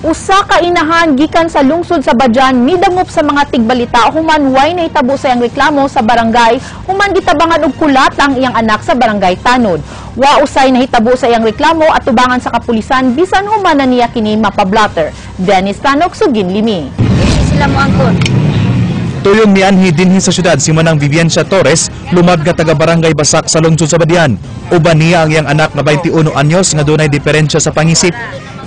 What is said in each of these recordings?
Usa ka inahan gikan sa lungsod sa Badian midangop sa mga tigbalita human way nahitabo sa iyang reklamo sa barangay human gitabangan og kulat ang iyang anak sa Barangay Tanod. Wa usay nahitabo sa iyang reklamo at tubangan sa kapulisan bisan human na niya kini mapablatter. Dennis Tanok, Sugin Limi. Sila mo angkon. Tuyong mianhi dinhi sa syudad si Manang Viviancia Torres, lumad nga taga Barangay Basak sa lungsod sa Badian. Uban niya ang iyang anak nga 21 anyos nga dunay diferensya sa pangisip.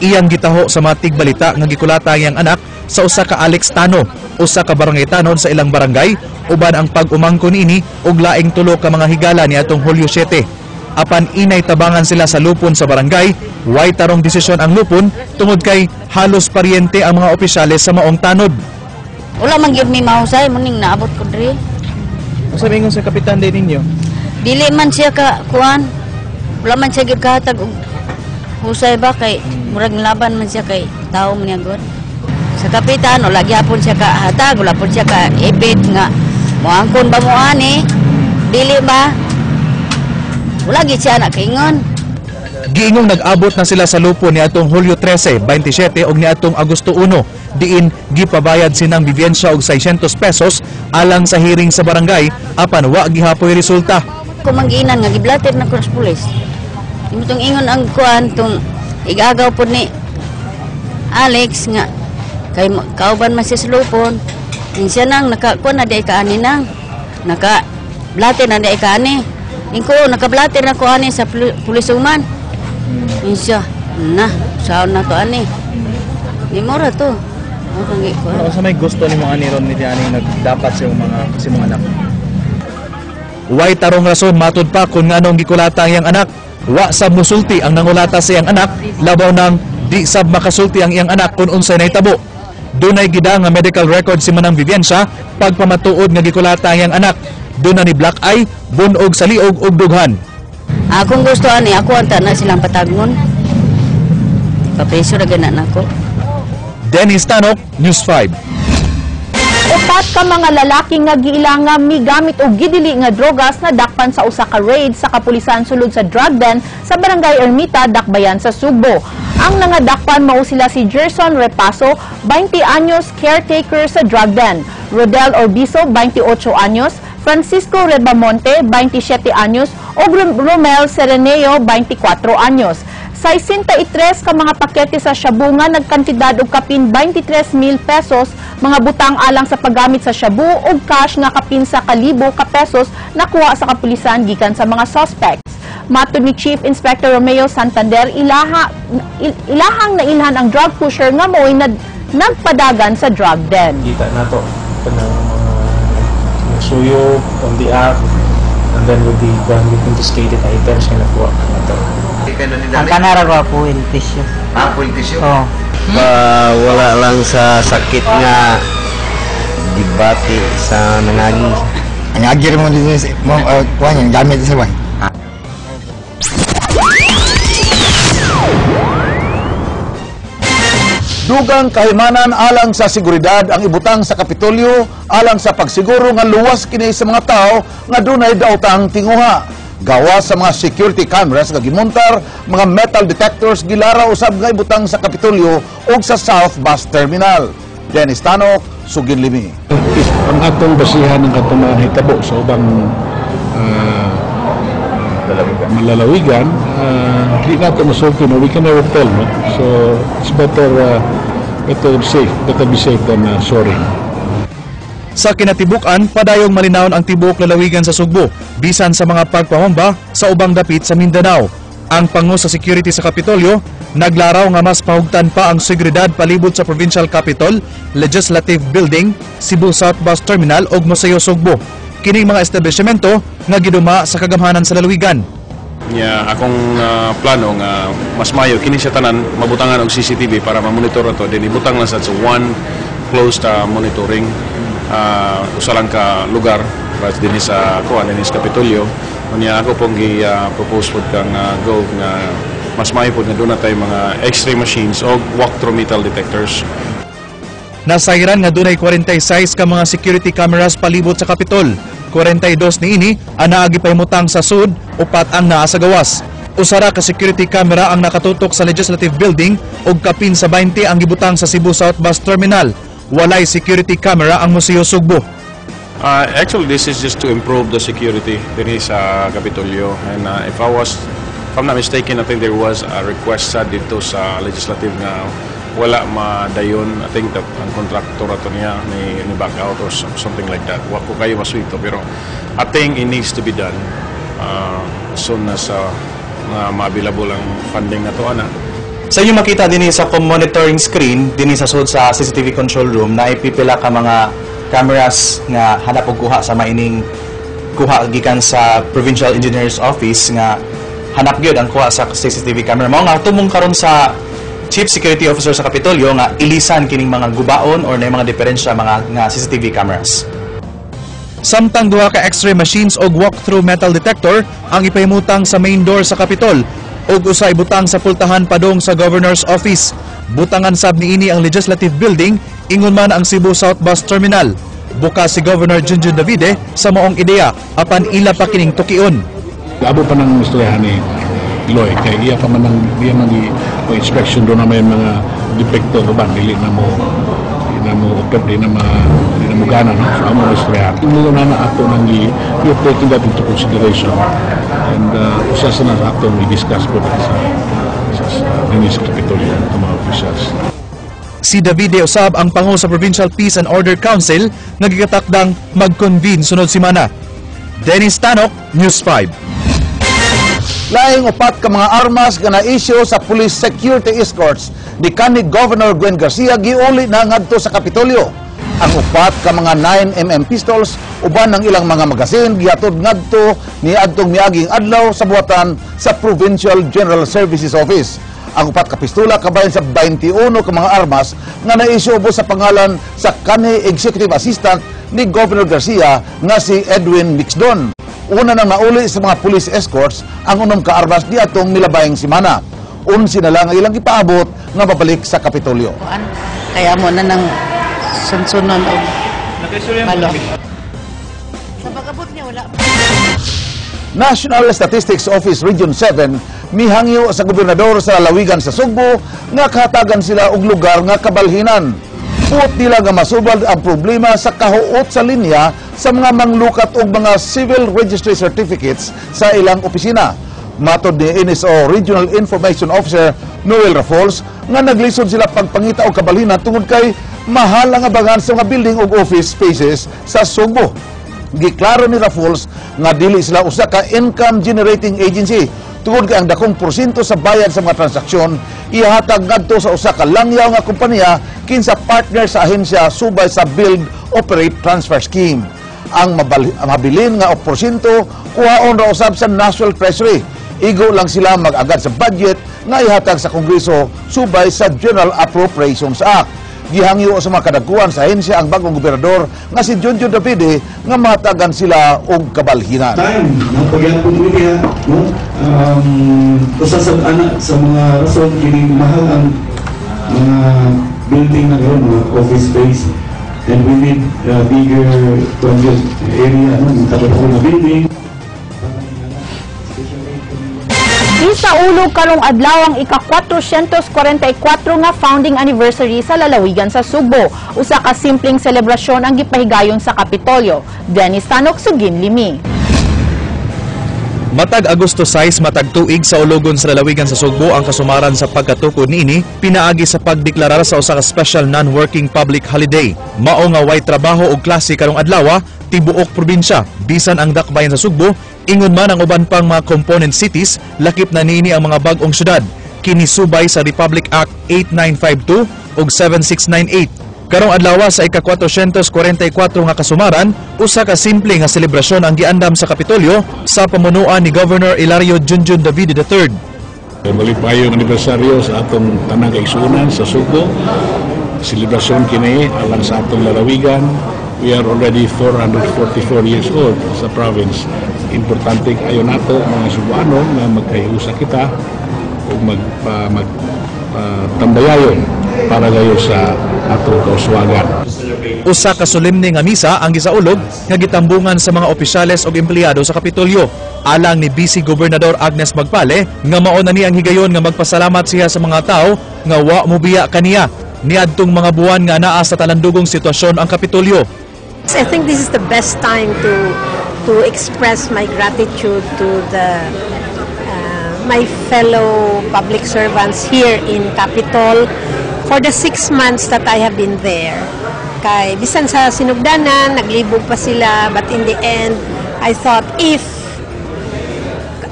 Iyang gitaho sa mga tigbalita nga gikulata ang iyang anak sa usa ka Alex Tano, usa ka barangay tanod sa ilang barangay, uban ang pag-umangkon niini og laing tulo ka mga higala niadtong Hulyo 7. Apan inay tabangan sila sa lupon sa barangay, way tarong desisyon ang lupon tungod kay halos paryente ang mga opisyales sa maong tanod. Wala man gyud mi mahusay muning naabot ko diri. Unsa ingon sa kapitan din ninyo? Dili man siya ka kuan. Wala man siya gyud kahatag og husay ba kay murag laban man siya kay tao man niya gud. Sa kapitan wala gyapon siya kahatag, wala pud siya ka ipit nga moangkon ba mo ani? Dili ba? Wala gyud siya nakaingon. Giingong nag-abot na sila sa lupon niadtong Hulyo 13, 27 ug niadtong Agosto 1. Diin gipabayad sinang Viviancia og 600 pesos alang sa hearing sa barangay apan wa gihapoy resulta. Kung mangginan nga giblater na ko sa pulis. Imo tong ingon ang kuan tong igagaw pod ni Alex nga kay kauban man siya sa lupon. Siya nang nakakuan na di kaani nang naka blater na di kaani. Ingko nakablater na ko ani sa pulisuman. Siya na saon na to ani. Ni mora to. Ako gi kuan. Sa may gusto nimo ani ron ni ani nagdapat sa mga sa imong anak? Way tarong rason matud pa kung nganong gikulata ang iyang anak. Wa sab musulti ang nangulata sa iyang anak, labaw nang di sab makasulti ang iyang anak kung unsay nahitabo. Dunay gida nga medical record si Manang Viviancia pagpamatuod nga gikulata ang iyang anak. Duna ni black eye, bunog sa liog ug dughan. Akong gusto ani ako anta na silang patagon. Papreso ra gana nako. Dennis Tanok, News 5. Upat ka mga lalaki nga giila nga migamit og gidili nga drogas na dakpan sa usa ka raid sa kapulisan sulod sa drug den sa Barangay Ermita, Dakbayan sa Sugbo. Ang nangadakpan mao sila si Gerson Repaso, 20 anyos, caretaker sa drug den, Rodel Orbiso, 28 anyos, Francisco Rebamonte, 27 anyos, ug Romel Sereneo, 24 anyos. 63 ka mga pakete sa shabu nga nagkantidad og kapin 23,000 pesos, mga butang alang sa paggamit sa shabu ug cash nga kapin sa kalibo ka pesos nakuha sa kapulisan gikan sa mga suspects. Matod ni Chief Inspector Romeo Santander, ilahang nailhan ang drug pusher nga mo'y nagpadagan sa drug den. Kita nato kanang mga nagsuyo on the act and then with the confiscated items nga nakuha nato. Ang kanara ko po, tissue. Ah, full tissue? Oo. Pa, wala lang sa sakit nga gibati sa nangagi. Ang agir mo din mo kuan yan gamit sa ban. Dugang kahimanan alang sa seguridad ang ibutang sa Kapitolyo alang sa pagsiguro nga luwas kini sa mga tao nga dunay daotang tinguha. Gawa sa mga security cameras nga gimontar, mga metal detectors gilara usab nga ibutang sa Kapitolyo ug sa South Bus Terminal. Dennis Tanok, Sugin Limi. Ang atong basihan ng katong mga hitabo sa ubang malalawigan, di nato masulti, no? We can never tell, no? So it's better be safe than sorry. Sa kinatibuk-an, padayong malinawon ang tibuok lalawigan sa Sugbo, bisan sa mga pagpamamba sa ubang dapit sa Mindanao. Ang pango sa security sa Kapitolyo, naglaraw nga mas pahugtan pa ang seguridad palibot sa Provincial Capitol, Legislative Building, Cebu South Bus Terminal ug Museo Sugbo. Kining mga establishmento nga giduma sa kagamhanan sa lalawigan. Nya akong plano nga mas mayo kini siya tanan mabutangan og CCTV para ma-monitor ato, then ibutang lang sa one closed monitoring, usa lang ka lugar para dinhi sa kuan, dinhi sa Kapitolyo. Unya ako pong gi propose pod kang go nga mas mayo pod nga duna tay mga X-ray machines o walk-through metal detectors. Nasayran nga dunay 46 ka mga security cameras palibot sa Kapitol. 42 niini ang naagi pahimutang sa sud, upat ang naa sa gawas. Usa ra ka security camera ang nakatutok sa Legislative Building ug kapin sa 20 ang gibutang sa Cebu South Bus Terminal. Walay security camera ang Museo Sugbo. Actually, this is just to improve the security dinhi sa Kapitolyo. And if I'm not mistaken, I think there was a request sa dito sa legislative nga wala madayon. I think that ang contractor ato niya ni back out or something like that. Wa ko kaayo maswito, pero I think it needs to be done as soon as nga ma-available ang funding na to ana. Sa inyo makita dinhi sa akong monitoring screen, dinhi sa sud sa CCTV control room, na pipila ka mga cameras nga hanap og kuha sa maining kuha gikan sa Provincial Engineer's Office nga hanap gyud ang kuha sa CCTV camera. Mao nga tumong karon sa Chief Security Officer sa Kapitolyo nga ilisan kining mga gubaon or na mga diferensya mga nga CCTV cameras. Samtang duha ka X-ray machines og walk-through metal detector ang ipahimutang sa main door sa Kapitol ug usa ibutang sa pultahan padung sa Governor's Office. Butangan sab niini ang Legislative Building, ingon man ang Cebu South Bus Terminal. Bukas si Governor Junjun Davide sa maong ideya apan ila pa kining tukion. Amo pa nang istoryahan ni Loy kay iya pa man ang iya man gi inspection do na may mga depekto ba, dili na mo oper, di na mo gana, no? So amo na istoryahan mo na na ato nang gi, we are taking that into consideration and usa sa na atong i-discuss po sa dinhi sa Kapitolyo ang mga officials. Si Davide usab ang pangulo sa Provincial Peace and Order Council nga gikatakdang mag-convene sunod semana. Dennis Tanok, News 5. Laing upat ka mga armas nga na-issue sa police security escorts ni kanhi Governor Gwen Garcia giuli na ngadto sa Kapitolyo. Ang upat ka mga 9 mm pistols uban ng ilang mga magasin gihatod ngadto ni adtong miaging adlaw sa buhatan sa Provincial General Services Office. Ang upat ka pistola kabahin sa 21 ka mga armas nga na-issue ubos sa pangalan sa kanhi Executive Assistant ni Governor Garcia nga si Edwin Mixdon. Una nang nauli sa mga police escorts ang unom ka armas di atong milabayng semana. 11 na lang ang ilang ipaabot nga babalik sa Kapitolyo. Kaya mo na nang sunsunon og malo. Sa pag-abot niya, wala. National Statistics Office Region 7 mihangyo sa gobernador sa lalawigan sa Sugbo nga kahatagan sila og lugar nga kabalhinan. Buot nila nga masubad ang problema sa kahuot sa linya sa mga manglukat og mga civil registry certificates sa ilang opisina. Matod ni NSO Regional Information Officer Noel Rafols nga naglisod sila pagpangita og kabalhinan tungod kay mahal ang abangan sa mga building ug office spaces sa Sugbo. Giklaro ni Rafols nga dili sila usa ka income generating agency tungod kay ang dakong porsyento sa bayad sa mga transaksyon ihatag ngadto sa usa ka langyaw nga kompanya kinsa partner sa ahensya subay sa Build Operate Transfer Scheme. Ang mabilin nga porsyento kuhaon ra usab sa National Treasury. Igo lang sila mag-agad sa budget nga ihatag sa Kongreso subay sa General Appropriations Act. Gihangyo sa mga kadakuan sa ahensya ang bagong gobernador nga si Junjun Davide nga mahatagan sila og kabalhinan. Time no pagyapon mo niya, no, usa sa ana sa mga rason kini, mahal ang mga building na karon, mga office space, and we need bigger area, no, mga na building. Isaulog karong adlaw ang ika-444 nga founding anniversary sa lalawigan sa Sugbo. Usa ka simpleng selebrasyon ang gipahigayon sa Kapitolyo. Dennis Tanok, Sugin Limi. Matag Agosto 6 matag tuig sa ulogon sa lalawigan sa Sugbo ang kasumaran sa pagkatukod niini pinaagi sa pagdeklarar sa usa ka special non-working public holiday. Mao nga way trabaho og klase karong adlaw tibuok probinsya bisan ang dakbayan sa Sugbo, ingon man ang uban pang mga component cities, lakip na niini ang mga bag-ong syudad. Kini subay sa Republic Act 8952 ug 7698. Karong adlaw sa ika-444 nga kasumaran, usa ka simple nga selebrasyon ang giandam sa Kapitolyo sa pamunuan ni Governor Hilario Junjun Davide III. Malipayong anibersaryo sa atong tanang kaigsuonan sa Sugbo. Selebrasyon kini alang sa atong lalawigan. We are already 444 years old sa province. Importante ayo nato mga Sugboano nga magkahiusa kita ug mag, pa, mag pa, tambayayon para gayo sa atong kauswagan. Usa ka solemne nga misa ang gisaulog nga gitambungan sa mga opisyales ug empleyado sa Kapitolyo. Alang ni Vice Gobernador Agnes Magpale nga mao na ni ang higayon nga magpasalamat siya sa mga tao nga wa mobiya kaniya niadtong mga buwan nga naa sa talandugong sitwasyon ang Kapitolyo. I think this is the best time to express my gratitude to the my fellow public servants here in Capitol for the 6 months that I have been there. Kay bisan sa sinugdanan, naglibog pa sila, but in the end, I thought if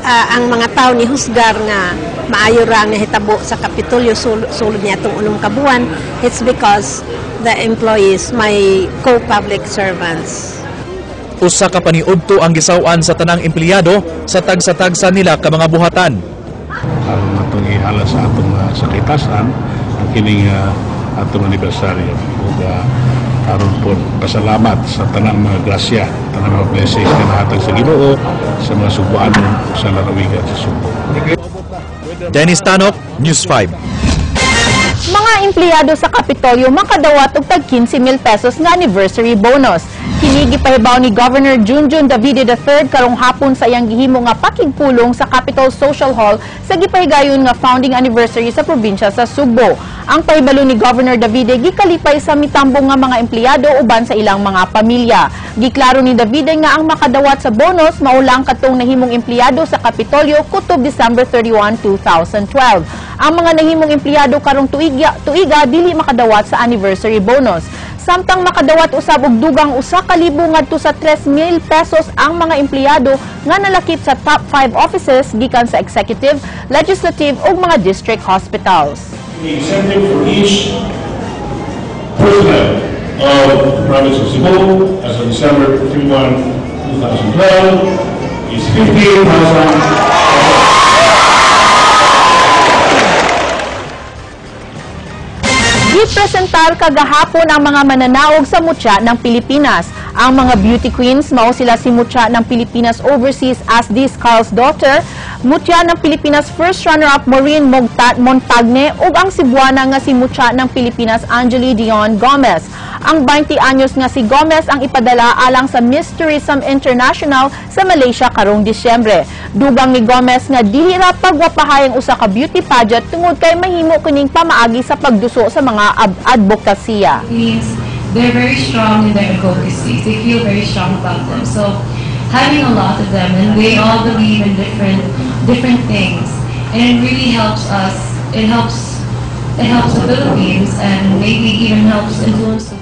ang mga tao ni husgar nga maayo ra ang nahitabo sa Kapitolyo sulod niya atong 6 ka buwan, it's because the employees, my co-public servants. Usa ka paniudto ang gisaw-an sa tanang empleyado sa tagsa-tagsa nila ka mga buhatan. Aron atong ihala sa atong sa kahitasan ang kining atong anibersaryo ug aron po pasalamat sa tanang mga grasya, tanang mga blessings nga nahatag sa Ginoo sa mga Sugbuanon ug sa lalawigan sa Sugbo. Dennis Tanok, News 5. Mga empleyado sa Kapitolyo makadawat og tag 15,000 pesos nga anniversary bonus. Kini gipahibaw ni Governor Junjun Davide III karong hapon sa iyang gihimo nga pakigpulong sa Capitol Social Hall sa gipahigayon nga founding anniversary sa probinsya sa Sugbo. Ang pahibalo ni Governor Davide gikalipay sa mitambong nga mga empleyado uban sa ilang mga pamilya. Giklaro ni Davide nga ang makadawat sa bonus mao lang katong nahimong empleyado sa Kapitolyo kutob December 31, 2012. Ang mga nahimong empleyado karong tuiga dili makadawat sa anniversary bonus. Samtang makadawat usab og dugang 1,000 ngadto sa 3,000 pesos ang mga empleyado nga nalakip sa top 5 offices gikan sa executive, legislative ug mga district hospitals. The incentive for each personnel of the province of Cebu as of December 31, 2012 is 58,000. Gipresentar kagahapon ang mga mananaog sa Mutya ng Pilipinas. Ang mga beauty queens mao sila si Mutya ng Pilipinas Overseas Asdis Carl's daughter, Mutya ng Pilipinas first runner-up Maureen Montagne ug ang Cebuana nga si Mutya ng Pilipinas Angeli Dion Gomez. Ang 20 anyos nga si Gomez ang ipadala alang sa Miss Tourism International sa Malaysia karong Disyembre. Dugang ni Gomez nga dili ra pagwapahay ang usa ka beauty pageant tungod kay mahimo kining pamaagi sa pagduso sa mga advokasya. Means they're very strong in their advocacies. They feel very strong about them. So having a lot of them, and they all believe in different different things, and it really helps us. It helps the Philippines, and maybe even helps influence the